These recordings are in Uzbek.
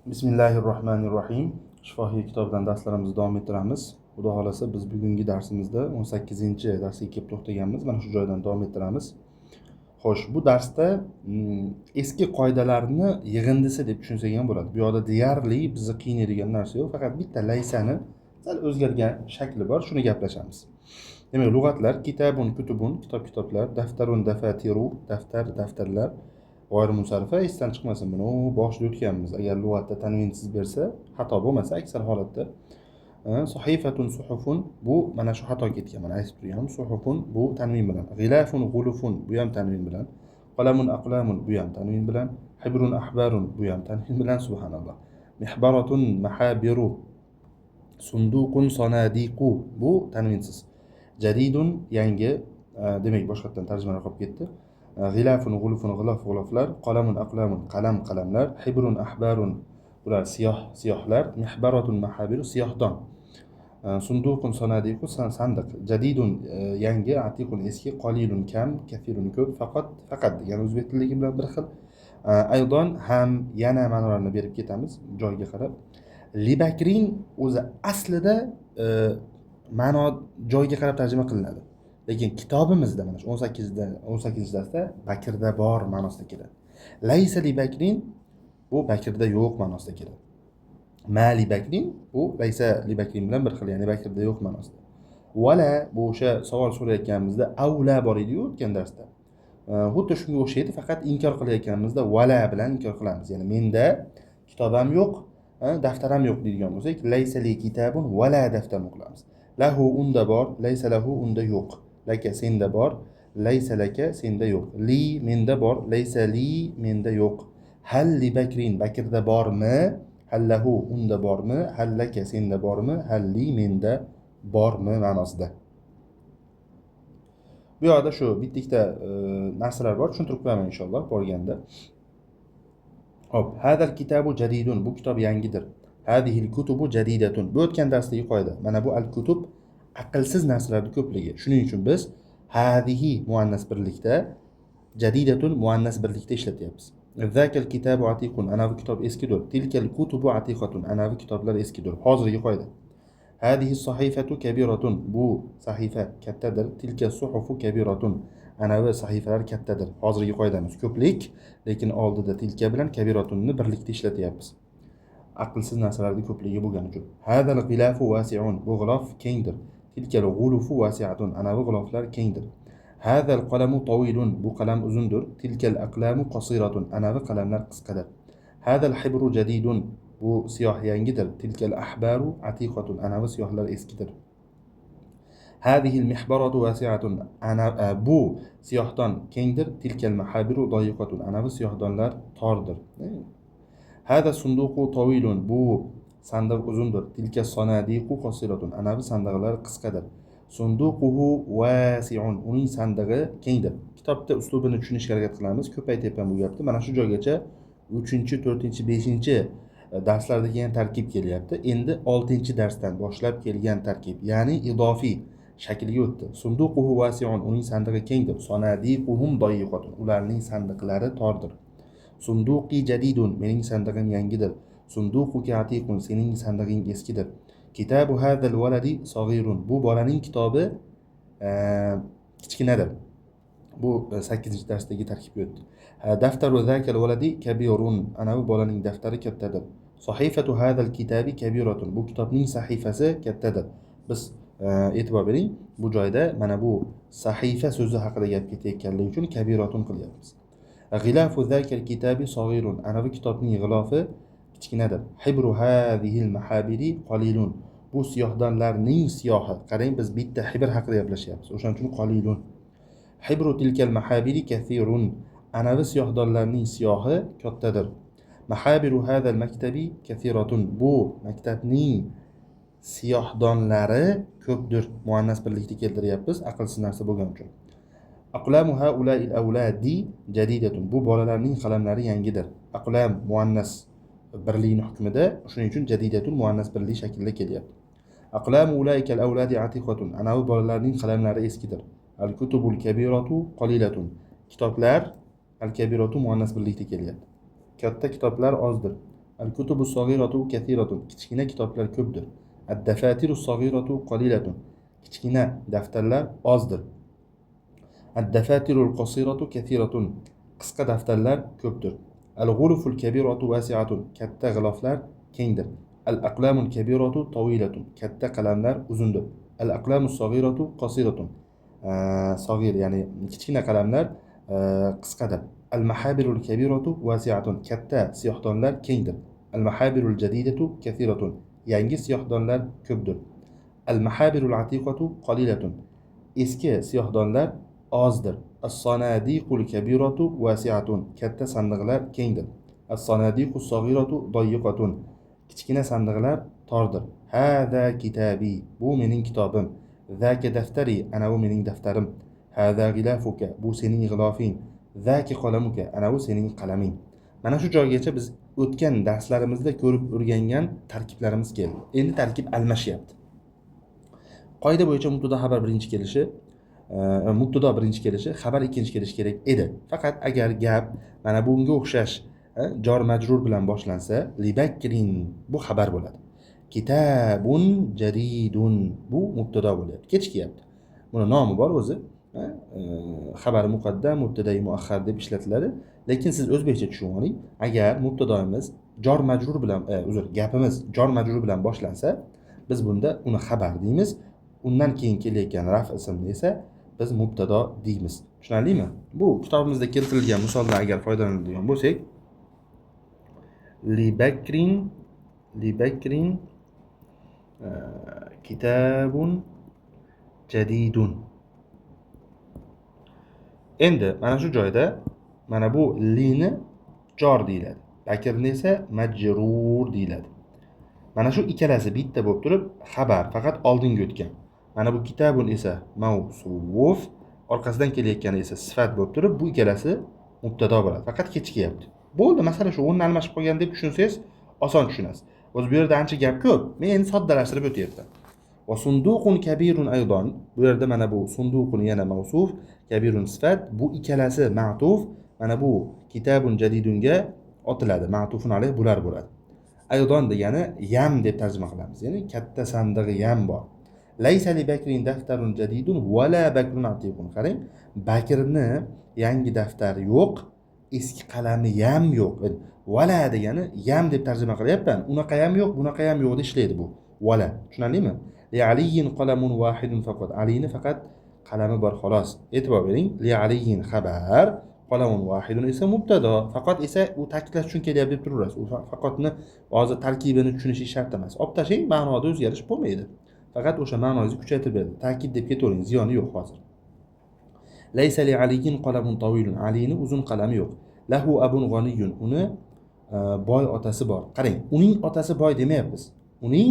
Bismillahi rohmanir rohim. Shifohiy kitobdan darslarimizni davom ettiramiz. Xudo xohlasa, biz bugungi darsimizda 18-darsga kelib to'xtaganmiz. Mana shu joydan davom ettiramiz. Xo'sh, bu darsda eski qoidalarni yig'indisi deb tushunsak ham bo'ladi. Bu yoqda deyarli bizni qiynaydigan narsa yo'q, faqat bitta laysani sal o'zgargan shakli bor, shuni gaplashamiz. Demak, lug'atlar: kitabun, kutubun, kitob, kitoblar, daftarun, dafatiru, daftar, daftarlar, g'oyri munsarifa, esdan chiqmasin buni, u boshida o'tganmiz. Agar lug'atda tanvinsiz bersa, xato bo'lmasa, aksar holatda sahifatun, suhufun, bu mana shu xato ketgan, mana aytib turganim, suhufun bu tanvin bilan, g'ilafun, g'ulufun, bu ham tanvin bilan, qalamun, aqlamun, bu ham tanvin bilan, hibrun, ahbarun, bu ham tanvin bilan, subhanalloh, mihbaratun, mahabiru, sunduqun, sonadiqu, bu tanvinsiz, jadidun, yangi, demak, boshqatdan tarjimalar qolib ketdi. G'ilafun, g'ulufun, g'ilof, g'iloflar, qalamun, aqlamun, qalam, qalamlar, hibrun, ahbarun, bular siyoh, siyohlar, mihbaratun, mahabiru, siyohdon, sunduqun, sonadiqu, sandiq, jadidun, yangi, atiqun, eski, qalilun, kam, kafirun, ko'p, faqat, faqat degan o'zbek tilligi bilan bir xil, aydon, ham, yana ma'nolarini berib ketamiz joyiga qarab. Libakrin o'zi aslida ma'no joyiga qarab tarjima qilinadi, lekin kitobimizda mana shu 18-darsda Bakrda bor ma'nosida keladi. Laysa li bakrin, bu Bakrda yo'q ma'nosida keladi. Ma li bakrin, bu laysa li bakrin bilan bir xil, ya'ni Bakrda yo'q ma'nosida. Vala, bu o'sha savol so'rayotganimizda avla bor ediyu o'tgan darsda, xuddi shunga o'xshaydi, faqat inkor qilayotganimizda vala bilan inkor qilamiz, ya'ni menda kitob ham yo'q, daftar ham yo'q deydigan bo'lsak, laysa li kitabun vala daftarun qilamiz. Lahu, unda bor, laysa lahu, unda yo'q, laka, senda bor, laysa laka, senda yo'q, li, menda bor, laysa li, menda yo'q, hal li bakrin, Bakrda bormi, hal lahu, unda bormi, hal laka, senda bormi, hal li, menda bormi ma'nosida. Bu yoqda shu bitta ikkita narsalar bor, tushuntirib qo'yaman inshaalloh borganda. Hop, hadal kitabu jadidun, bu kitob yangidir. Hadihil kutubu jadidatun, bu o'tgan darsdagi qoida. Mana bu al kutub aqlsiz narsalarni ko'pligi, shuning uchun biz hadihi muannas birlikda, jadidatun muannas birlikda ishlatyapmiz. Zakal kitabu atiqun, anavi kitob eskidir. Tilkal kutubu atiqatun, anavi kitoblar eskidir. Hozirgi qoida. Hadihi sahifatu kabiratun, bu sahifa kattadir. Tilka suhufu kabiratun, anavi sahifalar kattadir. Hozirgi qoidamiz ko'plik, lekin oldida tilka bilan kabiratunni birlikda ishlatyapmiz, aqlsiz narsalarni ko'pligi bo'lgani uchun. Hadal g'ilafu vasiun, bu g'ilof kengdir. Tilkal g'ulufu vasiatun, anavi g'iloflar kengdir. Hadal qalamu tawilun, bu qalam uzundir. Tilkal aqlamu qasiratun, anavi qalamlar qisqadir. Hadal hibru jadidun, bu siyoh yangidir. Tilkal ahbaru atiqatun, anavi siyohlar eskidir. Hadihil mihbaratu vasiatun, ana bu siyohdon kengdir. Tilkal mahabiru doyiqatun, anavi siyohdonlar tordir. Hada sunduqu tawilun, bu sandiq uzundir. Tilka sonadiqu qasiratun, anavi sandiqlar qisqadir. Sunduquhu vasiun, uning sandig'i kengdir. Kitobda uslubini tushunishga harakat qilamiz, ko'p aytyapman bu gapni. Mana shu joygacha uchinchi, to'rtinchi, beshinchi darslarda kelgan tarkib kelyapti. Endi oltinchi darsdan boshlab kelgan tarkib, ya'ni idofiy shakliga o'tdi. Sunduquhu vasiun, uning sandig'i kengdir. Sonadiquhum doyiqatun, ularning sandiqlari tordir. Sunduqi jadidun, mening sandig'im yangidir. Sunduquka atiqun, sening sandig'ing eskidir. Kitabu hadal valadi sog'irun, bu bolaning kitobi kichkinadir. Bu sakkizinchi darsdagi tarkibga o'tdi. Daftaru zakal valadi kabirun, anavi bolaning daftari kattadir. Sahifatu hadal kitabi kabiratun, bu kitobning sahifasi kattadir. Biz e'tibor bering, bu joyda mana bu sahifa so'zi haqida gap ketayotganligi uchun kabiratun qilyapmiz. G'ilafu zakal kitabi sog'irun, anavi kitobning g'ilofi kichkinadir. Hibru hadihil mahabiri qalilun, bu siyohdonlarning siyohi. Qarang, biz bitta hibr haqida gaplashyapmiz, o'shaning uchun qalilun. Hibru tilkal mahabiri kathirun, anavi siyohdonlarning siyohi kattadir. Mahabiru hadal maktabi kathiratun, bu maktabning siyohdonlari ko'pdir. Muannas birlikda keltiryapmiz, aqlsiz narsa bo'lgani uchun. Aqlamu haulail avladi jadidatun, bu bolalarning qalamlari yangidir. Aqlam muannas birlikni hukmida, shuning uchun jadidatun muannas birlik shaklida kelyapti. Aqlamu ulaikal avladi atiqatun, anavi bolalarning qalamlari eskidir. Al kutubul kabiratu qalilatun, kitoblar al kabiratu muannas birlikda kelyapti, katta kitoblar ozdir. Al kutubu sog'iratu kathiratun. Kichkina kitoblar ko'pdir. Ad-dafatiru sog'iratu qalilatun. Kichkina daftarlar ozdir. Ad-dafatirul qasiratu kathiratun. Qisqa daftarlar ko'pdir. Al-ghuruful kabiratu wasi'atun. Katta g'iloflar kengdir. Al-aqlamul kabiratu tawilatun. Katta qalamlar uzundir. Al-aqlamus sog'iratu qasiratun. Sog'ir ya'ni kichkina qalamlar qisqadir. Al-mahabirul kabiratu wasi'atun. Katta siyohdonlar kengdir. Al-mahabirul jadidatu kathiratun. Yangi siyohdonlar ko'pdir. Al-mahabirul atiqatu qalilatun. Eski siyohdonlar ozdir. As-sanadiqul kabiratu wasi'atun. Katta sandiqlar kengdir. As-sanadiqus saghiratu dayiqatun. Kichkina sandiqlar tordir. Hada kitabi. Bu mening kitobim. Zaka daftari. Ana bu mening daftarim. Hada g'ilafuka. Bu sening g'ilofing. Zaki qalamuka. Ana bu sening qalaming. Mana shu joygacha biz o'tgan darslarimizda ko'rib o'rgangan tarkiblarimiz keldi. Endi tarkib almashyapti. Qoida bo'yicha mubtado xabar birinchi kelishi, mubtado birinchi kelishi, xabar ikkinchi kelishi kerak edi. Faqat agar gap mana bunga o'xshash jor majrur bilan boshlansa, libakrin bu xabar bo'ladi. Kitabun jadidun bu mubtado bo'lyapti. Kechikyapti. Buni nomi bor o'zi. Xabar muqaddam, mubtadai muaxxar deb ishlatiladi. Lekin siz o'zbekcha tushunib oling. Agar mubtadoimiz jor majrur bilan, uzr, gapimiz jor majrur bilan boshlansa, biz bunda uni xabar deymiz. Undan keyin kelayotgan raf ismni esa biz mubtado deymiz. Tushunarlimi? Bu kitobimizda keltirilgan misoldan agar foydalanadigan bo'lsak, libakrin libakrin kitabun jadidun. Endi mana shu joyda mana bu lini jor deyiladi. Bakrni esa majrur deyiladi. Mana shu ikkalasi bitta bo'lib turib xabar, faqat oldinga o'tgan. Mana bu kitabun esa mavsuf, orqasidan kelayotgani esa sifat bo'lib turib, bu ikkalasi mubtado bo'ladi. Faqat kechikyapti. Bo'ldi, masala shu, o'rni almashib qolgan deb tushunsangiz oson tushunasiz. O'zi bu yerda ancha gap ko'p. Men endi soddalashtirib o'tyapman. Va sunduqun kabirun aydan. Bu yerda mana bu sunduqun yana mavsuf, kabirun sifat, bu ikkalasi ma'tuf. Mana bu kitabun jadidunga otiladi. Ma'tufun alayh bular bo'ladi. Aydan degani yam deb tarjima qilamiz. Ya'ni katta sandig'i yam bor. Laysa li bakrin daftarun jadidun va la bakrun atiqun. Qarang, Bakrni yangi daftar yo'q, eski qalami yam yo'q. Vala degani yam deb tarjima qilyapman. Unaqa ham yo'q, bunaqa ham yo'q deb ishlaydi bu. Vala. Tushunarlimi? Li aliyin qalamun wahidun faqat. Alini faqat qalami bor xolos. E'tibor bering. Li aliyin xabar, qalamun wahidun esa mubtado. Faqat esa u ta'kidlash uchun kelyapti deb turaverasiz. U faqatni hozir tarkibini tushunish shart emas. Olib tashlang, ma'noda o'zgarish bo'lmaydi. Faqat o'sha ma'noingizni kuchaytirib beradi. Ta'kid deb ketavering, ziyoni yo'q hozir. Laysa li aliyin qalamun tawilun. Alini uzun qalami yo'q. Lahu abun g'aniyun. Uni boy otasi bor. Qarang, uning otasi boy demayapmiz. Uning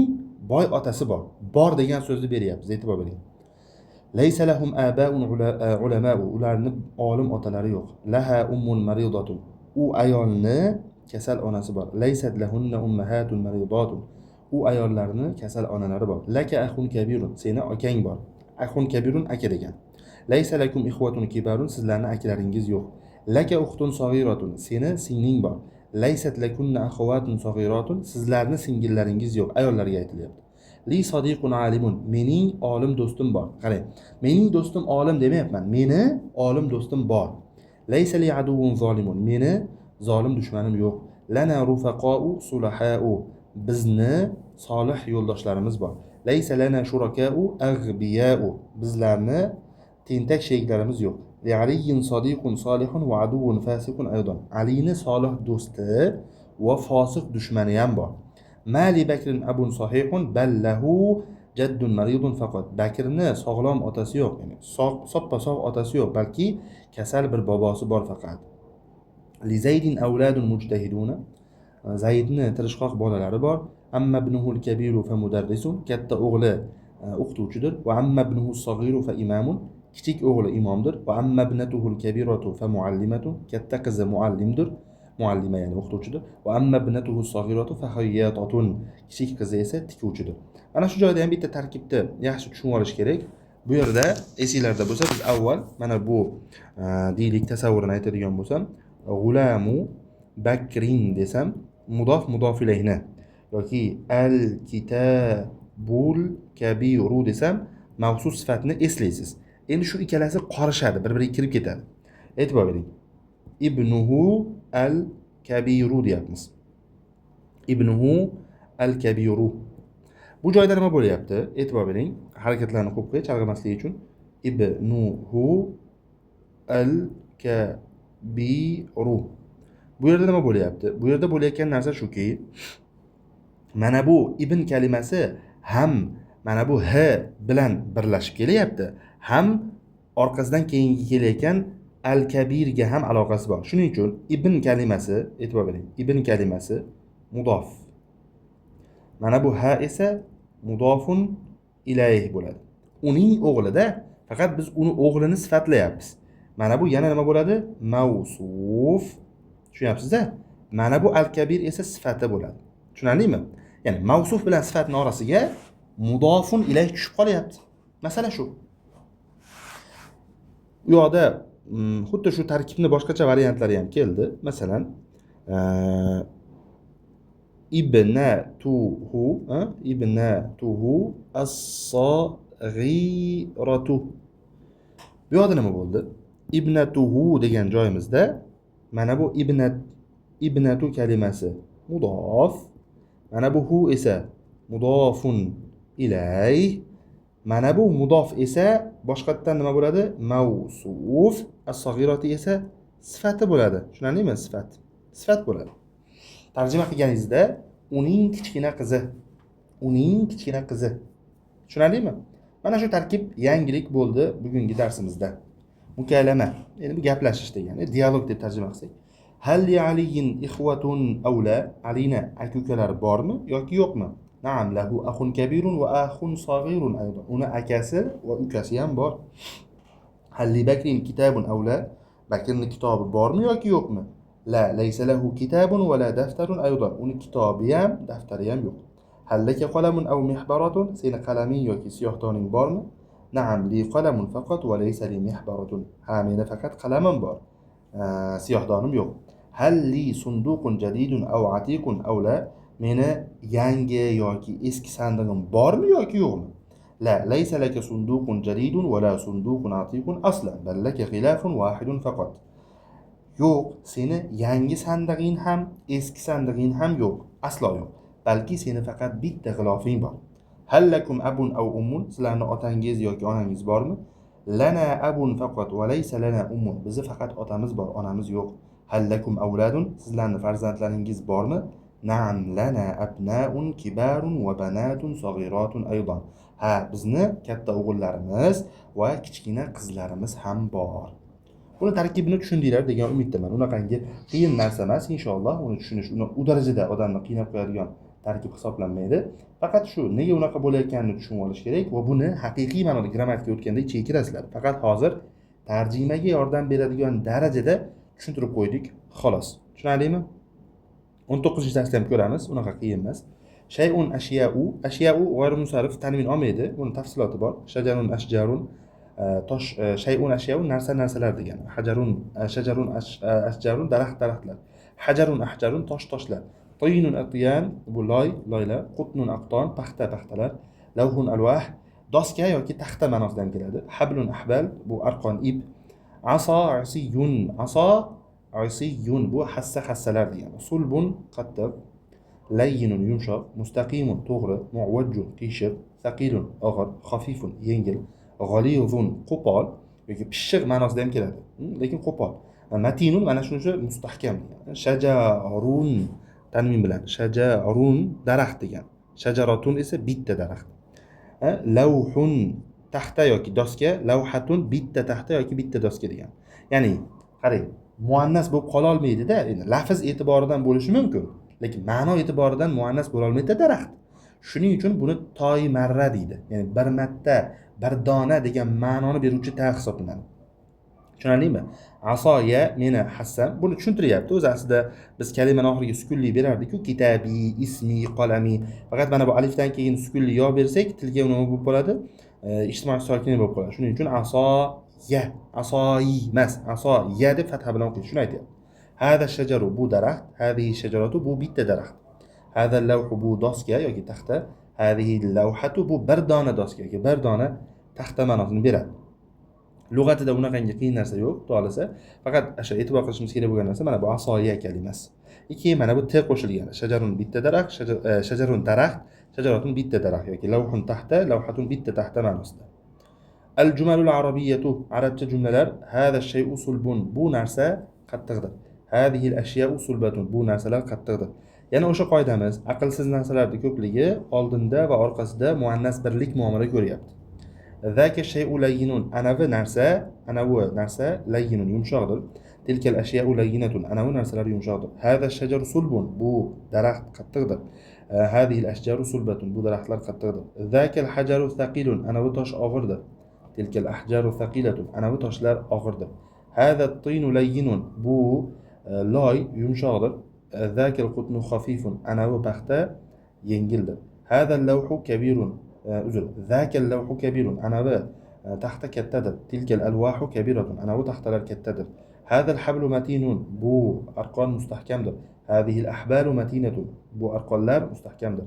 boy otasi bor. Bor degan so'zni beryapmiz, e'tibor bering. Laysa lahum aba'un ulama'u. Ularni olim otalari yo'q. Laha ummun maridatun. U ayolni kasal onasi bor. Laysat lahunna ummahatun maridatun. U ayollarni kasal onalari bor. Laka axun kabirun. Seni akang bor. Axun kabirun aka degan. Laysa lakum ikhwatun kibarun. Sizlarning akalaringiz yo'q. Laka uxtun sag'iratun. Seni singling bor. Laysat lakunna akhawatun sag'iratun. Sizlarning singillaringiz yo'q. Ayollarga aytilyapti. Li sodiqun alimun. Mening olim do'stim bor. Qarang, mening do'stim olim demayapman. Meni olim do'stim bor. Laysa li aduwwun zolimun. Meni zolim dushmanim yo'q. Lana rufaqau sulahau. Bizni solih yo'ldoshlarimiz bor. Laysa lana shurakau aghbiyau. Bizlarni tentak sheriklarimiz yo'q. Li aliyin sodiqun solihun va aduwwun fasiqun aydan. Alini solih do'sti va fosiq dushmani ham bor. Ma li bakrin abun sahihun bal lahu jaddun maridun faqat. Bakrni sog'lom otasi yo'q, ya'ni soppa sog' otasi yo'q, balki kasal bir bobosi bor faqat. Li zaydin avladun mujtahiduna. Zaydni tirishqoq bolalari bor. Amma ibnuhul kabiru fa mudarrisun. Katta o'g'li o'qituvchidir. Va amma ibnuhus sag'iru fa imamun. Kichik o'g'li imomdir. Va amma ibnatuhul kabiratu fa muallimatun. Katta qizi muallimdir. Muallima ya'ni o'qituvchidir. Va amma ibnatuhu saghiratu fa hayyatatun. Kichik qizi esa tikuvchidir. Mana shu joyda ham bitta tarkibni yaxshi tushunib olish kerak. Bu yerda esinglarda bo'lsa, biz avval mana bu deylik tasavvurini aytadigan bo'lsam, g'ulamu bakrin desam, Mudof mudof ilayhni yoki al kitabul kabiru desam mavsuf sifatni eslaysiz. Endi shu ikkalasi qorishadi, bir-biriga kirib ketadi. E'tibor bering. Ibnuhu al kabiru deyapmiz. Ibnuhu al kabiru. Bu joyda nima bo'lyapti? E'tibor bering. Harakatlarni qo'yib qo'yay chalg'imaslik uchun. Ibnuhu al kabiru. Bu yerda nima bo'lyapti? Bu yerda bo'layotgan narsa shuki, mana bu ibn kalimasi ham mana bu h bilan birlashib kelyapti, ham orqasidan keyingi kelayotgan al kabirga ham aloqasi bor. Shuning uchun ibn kalimasi, e'tibor bering, ibn kalimasi mudof. Mana bu ha esa mudofun ilayh bo'ladi. Uning o'g'lida, faqat biz uni o'g'lini sifatlayapmiz. Mana bu yana nima bo'ladi? Mavsuf. Tushunyapsiz-a? Mana bu al-kabir esa sifati bo'ladi. Tushunarlimi? Ya'ni mavsuf bilan sifatning orasiga mudofun ilayh tushib qolyapti. Masala shu. U yoqda xuddi shu tarkibni boshqacha variantlari ham keldi. Masalan, ibnatuhu, ibnatuhu as-saghiratu. Bu yoqda nima bo'ldi? Ibnatuhu degan joyimizda mana bu ibnatu kalimasi mudof, mana bu hu esa mudofun ilayh, mana bu mudof esa boshqatdan nima bo'ladi? Mavsuf, as-saghirati esa sifati bo'ladi. Tushunarlimi? Sifat. Sifat bo'ladi. Tarjima qilganingizda uning kichkina qizi, uning kichkina qizi. Tushunarlimi? Mana shu tarkib yangilik bo'ldi bugungi darsimizda. Mukalama, ya'ni bu gaplashish degani, dialog deb tarjima qilsak. Hal li aliyin ikhwatun aw la? Alini aka ukalari bormi yoki yo'qmi? Naam, lahu akhun kabirun va akhun saghirun aydan. Uni akasi va ukasi ham bor. Hal li bakrin kitabun aw la? Bakrning kitobi bormi yoki yo'qmi? La, laysa lahu kitabun va la daftarun aydan. Uni kitobi ham, daftari ham yo'q. Hal laka qalamun aw mihbaratun? Seni qalaming yoki siyohdoning bormi? Naam, li qalamun faqat va laysa li mihbaratun. Ha, meni faqat qalamim bor, siyohdonim yo'q. Hal li sunduqun jadidun aw atiqun aw la? Meni yangi yoki eski sandig'im bormi yoki yo'qmi? La, laysa laka sunduqun jadidun va la sunduqun atiqun aslan, bal laka ghilafun wahidun faqat. Yo'q, seni yangi sandig'ing ham, eski sandig'ing ham yo'q, aslo yo'q. Balki seni faqat bitta g'ilofing bor. Hal lakum abun aw ummun? Sizlarning otangiz yoki onangiz bormi? Lana abun faqat va laysa lana ummun. Bizi faqat otamiz bor, onamiz yo'q. Hal lakum awladun? Sizlarning farzandlaringiz bormi? Naam, lana abnaun kibarun va banatun sag'iratun aydan. Ha, bizni katta o'g'illarimiz va kichkina qizlarimiz ham bor. Buni tarkibini tushundinglar degan umiddaman. Unaqangi qiyin narsa emas, inshaalloh uni tushunish uni u darajada odamni qiynab qo'yadigan tarkib hisoblanmaydi. Faqat shu nega unaqa bo'layotganini tushunib olish kerak va buni haqiqiy ma'noda grammatika o'tganda ichiga kirasizlar. Faqat hozir tarjimaga yordam beradigan darajada tushuntirib qo'ydik, xolos. Tushunarlimi? 19-darsda ham ko'ramiz, unaqa qiyin emas. Shay'un ashya'u, ashya'u g'ayri munsarif tanvin olmaydi. Buni tafsiloti bor. Shajarun ashjarun, tosh, shay'un ashya'u narsa narsalar degani. Hajarun shajarun ashjarun daraxt daraxtlar. Hajarun ahjarun tosh toshlar. Toyinun atyan bu loy loylar, qutnun aqton paxta paxtalar, lavhun alvah doska yoki taxta ma'nosida ham keladi. Hablun ahbal bu arqon ip. Aso asiyun, aso asiyun bu hassa hassalar degani. Sulbun qattiq, layyinun yumshoq, mustaqimun to'g'ri, mu'vajjun qiyshiq, saqilun og'ir, xafifun yengil, g'alizun qo'pol yoki pishiq ma'nosida ham keladi, lekin qo'pol. Matinun mana shunisi mustahkam degani. Shajarun tanvin bilan, shajarun daraxt degan. Shajaratun esa bitta daraxt. Lavhun taxta yoki doska, lavhatun bitta taxta yoki bitta doska degan. Ya'ni qarang, muannas bo'lib qola olmaydi-da, endi lafz e'tiboridan bo'lishi mumkin, lekin ma'no e'tiboridan muannas bo'la olmaydi daraxt. Shuning uchun buni toy marra deydi. Ya'ni bir marta, bir dona degan ma'noni beruvchi ta hisoblanadi. Tushunarlimi? Asoya meni hassam buni tushuntiryapti. O'zi aslida biz kalimani oxiriga sukunli berardik-ku, kitabi, ismi, qalami. Faqat mana bu alifdan keyin sukunli yo bersak, tilga nima bo'lib qoladi? Ijtimoiy sokin bo'lib qoladi. Shuning uchun asoya, asoyi emas, asoya deb fatha bilan o'qiydi. Shuni aytyapti. Hada shajaru bu daraxt, hadihi shajaratu bu bitta daraxt. Hada lavhu bu doska yoki taxta, hadihi lavhatu bu bir dona doska yoki bir dona taxta ma'nosini beradi. Lug'atida unaqangi qiyin narsa yo'q, xudo xohlasa. Faqat o'sha e'tibor qilishimiz kerak bo'lgan narsa mana bu asoya kalimasi. Keyin mana bu t qo'shilgan. Shajarun bitta daraxt, shajarun daraxt, shajaratun bitta daraxt yoki lavhun taxta, lavhatun bitta taxta ma'nosida. Al jumalul arabiyatu arabcha jumlalar hada shay'u sulbun bu narsa qattiqdir. Hadihi al ashya'u sulbatun bu narsalar qattiqdir. Yana o'sha qoidamiz, aqlsiz narsalarning ko'pligi oldinda va orqasida muannas birlik muomala ko'ryapti. Zaka shay'u layyinun anavi narsa, anavi narsa layyinun yumshoqdir. Tilkal ashya'u layyinatun anavi narsalar yumshoqdir. Hada shajaru sulbun bu daraxt qattiqdir. Hadihi al ashjaru sulbatun bu daraxtlar qattiqdir. Zakal hajaru thaqilun anavi tosh og'irdir. Tilkal ahjaru thaqilatun anavi toshlar og'irdir. Hada at-tinu layyinun bu loy yumshoqdir. Zakal qutnu xafifun anavi paxta yengildir. Hada al-lawhu kabirun uzr. Zakal lawhu kabirun anavi taxta kattadir. Tilkal alwahu kabiratun anavi taxtalar kattadir. Hada al-hablu matinun bu arqon mustahkamdir. Hadihi al-ahbalu matinatun bu arqonlar mustahkamdir.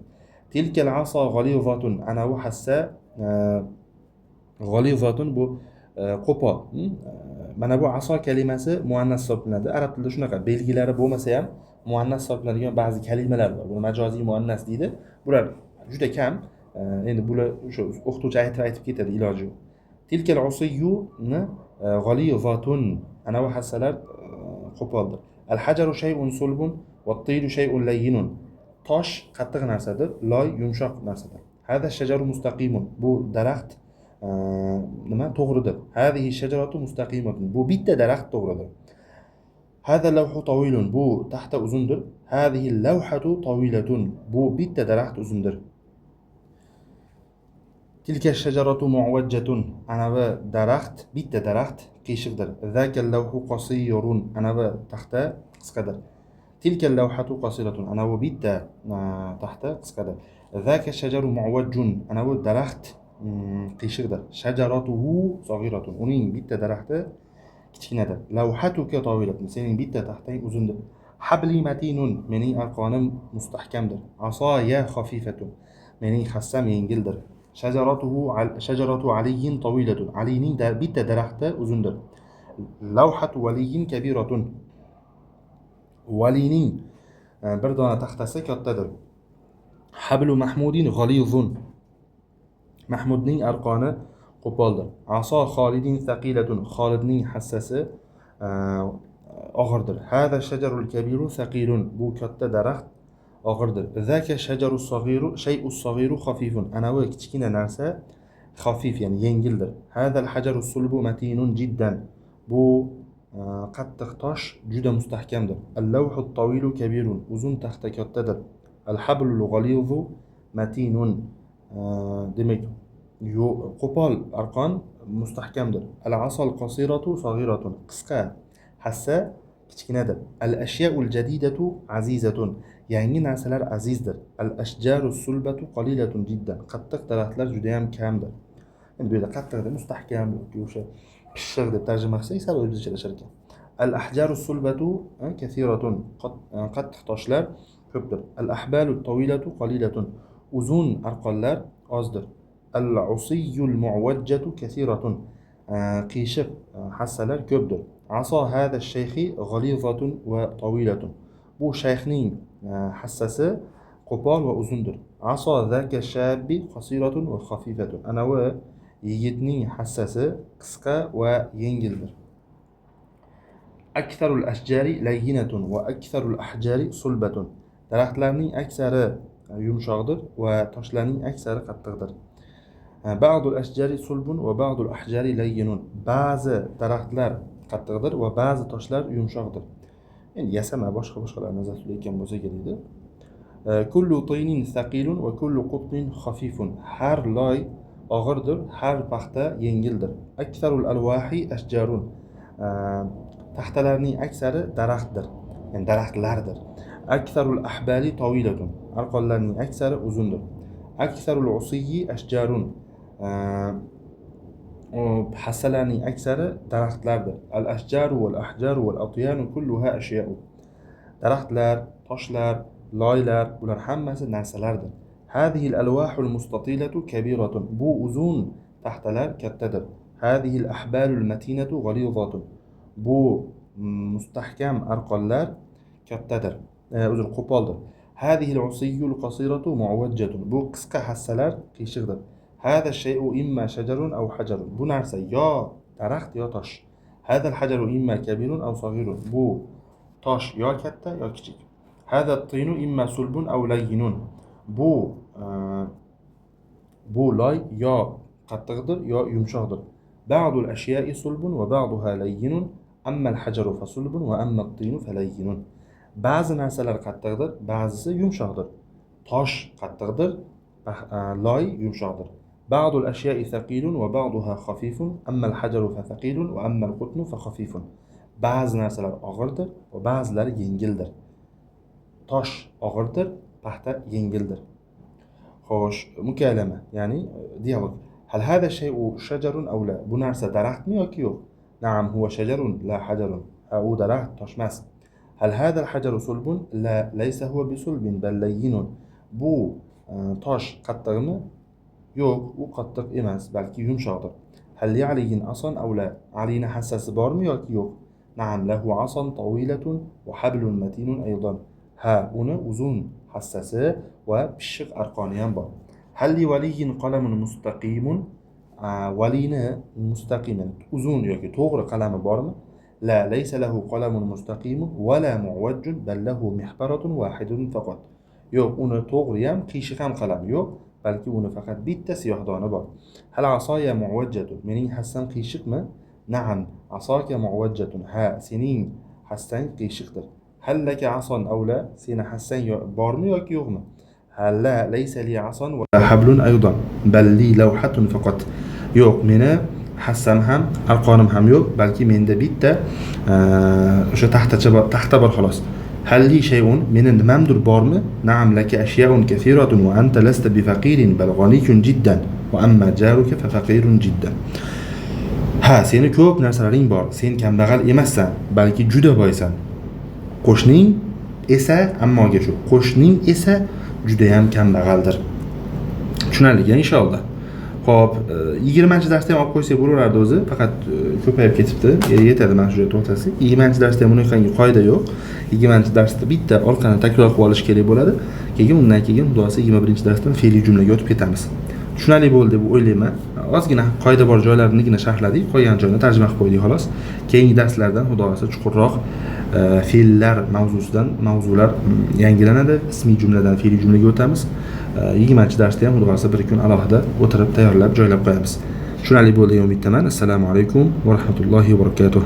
Tilkal asa g'alizatun anavi hassa g'alizatun bu qo'pol. Mana bu aso kalimasi muannas hisoblanadi. Arab tilida shunaqa belgilari bo'lmasa ham muannas hisoblanadigan ba'zi kalimalar bor. Buni majoziy muannas deydi. Bular juda kam. Endi bular o'sha o'qituvchi aytib ketadi, iloji yo'q. Tilkal usiyyuni g'alizatun anavi hassalar qo'poldir. Al hajaru shay'un sulbun va-t-tiyru shay'un layyinun. Tosh qattiq narsadir, loy yumshoq narsadir. Hada shajaru mustaqimun. Bu daraxt nima to'g'ridir. Hadihi shajaratu mustaqimatun. Bu bitta daraxt to'g'ridir. Hada lavhu tawilun. Bu taxta uzundir. Hadihi lavhatu tawilatun. Bu bitta daraxt uzundir. Tilka shajaratu mu'vajjatun. Anavi daraxt, bitta daraxt qiyshiqdir. Zaka lavhu qasirun. Anavi taxta qisqadir. Tilka lavhatu qasiratun. Anavi bitta taxta qisqadir. Zaka shajaru mu'vajjun. Anavi daraxt qiyshiqdir. Shajaratuhu sag'iratun. Uning bitta daraxti kichkinadir. Lavhatuka tawilatun. Sening bitta taxtang uzundir. Habli matinun. Mening arqonim mustahkamdir. Asoya xafifatun. Mening hassam yengildir. Shajaratuhu shajaratu aliyin tawilatun. Alining bitta daraxti uzundir. Lavhatu valiyin kabiratun. Valining bir dona taxtasi kattadir. Hablu mahmudin g'alizun. Mahmudning arqoni qo'poldir. Aso Xolidin thaqilatun. Xolidning hassasi og'irdir. Hada shajarul kabiru thaqilun. Bu katta daraxt og'irdir. Zaka shajaru sag'iru shay'u sag'iru xafifun. Anavi kichkina narsa xafif, ya'ni yengildir. Hadal hajaru sulbu matinun jiddan. Bu qattiq tosh juda mustahkamdir. Al-lawhu at-tawilu kabirun. Uzun taxta kattadir. Al-hablul g'alizu matinun. Demak, qo'pol arqon mustahkamdir. Al-asal qasiratu sag'iratun. Qisqa hassa kichkinadir. Al-ashya'ul jadidatu azizatun. Yangi narsalar azizdir. Al-ashjaru sulbatu qalilatun jiddan. Qattiq daraxtlar juda ham kamdir. Endi bu yerda qattiq deb mustahkam yoki o'sha pishiq deb tarjima qilsak sal o'zichalashar ekan. Al-ahjaru sulbatu kathiratun. Qattiq toshlar ko'pdir. Al-ahbalu tawilatu qalilatun. Uzun arqonlar ozdir. Al-usiyyul mu'vajjatu kathiratun. Qiyshiq hassalar ko'pdir. Aso hada shayxi g'alizatun va tawilatun. Bu shayxning hassasi qo'pol va uzundir. Aso zaka shabbi qasiratun va xafifatun. Anavi yigitning hassasi qisqa va yengildir. Aktharul ashjari layyinatun va aktharul ahjari sulbatun. Daraxtlarning aksari yumshoqdir va toshlarning aksari qattiqdir. Ba'dul ashjari sulbun va ba'dul ahjari layyinun. Ba'zi daraxtlar qattiqdir va ba'zi toshlar yumshoqdir. Endi yasama boshqa boshqalar nazarda tutilayotgan bo'lsa kerak edi. Kullu tinin thaqilun va kullu qutnin xafifun. Har loy og'irdir, har paxta yengildir. Aktharul alwahi ashjarun. Taxtalarning aksari daraxtdir, ya'ni daraxtlardir. Aktharul ahbali tawilatun. Arqonlarning aksari uzundir. Aktharul usiyyi ashjarun. Hassalarning aksari daraxtlardir. Al ashjaru val ahjaru val atyanu kulluha ashya'u. Daraxtlar, toshlar, loylar, bular hammasi narsalardir. Hadhihi al alwahul mustatilatu kabiratun. Bu uzun taxtalar kattadir. Hadhihi al ahbalul matinatu g'alizatun. Bu mustahkam arqonlar kattadir. Uzr, qo'poldir. Hadhihi al usiyyul qasiratu mu'vajjatun. Bu qisqa hassalar qiyshiqdir. Hada shay'u imma shajarun aw hajarun. Bu narsa yo daraxt yo tosh. Hada al-hajaru imma kabirun aw saghirun. Bu tosh yo katta yo kichik. Hada at-tinu imma sulbun aw layyinun. Bu loy yo qattiqdir yo yumshoqdir. Ba'dul ashya'i sulbun va ba'duha layyinun. Amma al-hajaru fasulbun va amma at-tinu falayyinun. Ba'zi narsalar qattiqdir, ba'zisi yumshoqdir. Tosh qattiqdir, loy yumshoqdir. Ba'dul ashya'i thaqilun va ba'duha khafifun. Amma al-hajaru fathaqilun va amma al-qutnu fakhafifun. Ba'zi narsalar og'irdir va ba'zilari yengildir. Tosh og'irdir, paxta yengildir. Xo'sh, mukalama, ya'ni dialog. Hal hada shay'u shajarun aw la? Bu narsa daraxtmi yoki yo'q? Na'am, huwa shajarun la hajarun. Ha, u daraxt, tosh emas. Hal hada al-hajaru sulbun? La, laysa huwa bisulbin bal layyinun. Bu tosh qattiqmi? Yo'q, u qattiq emas, balki yumshoqdir. Hal li aliyin asan aw la? Alini hassasi bormi yoki yo'q? Na'am, lahu asan tawilatun va hablun matinun aydan. Ha, uni uzun hassasi va pishiq arqoni ham bor. Hal li valiyin qalamun mustaqimun? Valini mustaqim, uzun yoki to'g'ri qalami bormi? La, laysa lahu qalamun mustaqimun va la mu'vajjun bal lahu mihbaratun wahidatun faqat. Yo'q, uni to'g'ri ham, qiyshiq ham qalami yo'q, balki uni faqat bitta siyohdona bor. Hal asoya mu'vajjatun? Mening hassam qiyshiqmi? Na'am, asoka mu'vajjatun. Ha, sening hassang qiyshiqdir. Hal laka ason aw la? Seni hassang bormi yoki yo'qmi? La, laysa li ason va hablun aydan, bal li lawhatun faqat. Yo'q, meni hassam ham, arqonim ham yo'q, balki menda bitta o'sha taxtacha bor, taxta bor xolos. Hal li shay'un? Meni nimamdir bormi? Na'am, laka ashyaun kathiratun va anta lasta bifaqirin bal g'aniyyun jiddan va amma jaruka fa faqirun jiddan. Ha, seni ko'p narsalaring bor. Sen kambag'al emassan, balki juda boysan. Qo'shning esa, ammoga shu, qo'shning esa juda ham kambag'aldir. Tushunarli inshaalloh. Xo'p, 20-darsda ham olib qo'ysak bo'laverardi o'zi, faqat ko'payib ketibdi. Yetadi mana shu joyda to'xtasak. 20-darsda ham unaqangi qoida yo'q. 20-darsda bitta orqani takror qilib olish kerak bo'ladi. Keyin undan keyin xudo xohlasa 21-darsdan fe'liy jumlaga o'tib ketamiz. Tushunarli bo'ldi deb o'ylayman. Ozgina qoida bor joylarinigina sharhladik, qolgan joyini tarjima qilib qo'ydik xolos. Keyingi darslardan xudo xohlasa chuqurroq fe'llar mavzusidan mavzular yangilanadi. Ismiy jumladan fe'liy jumlaga o'tamiz. 20-darsda ham xudo xohlasa bir kun alohida o'tirib tayyorlab joylab qo'yamiz. Tushunarli bo'ldi degan umiddaman. Assalomu alaykum va rahmatullohi va barakatuh.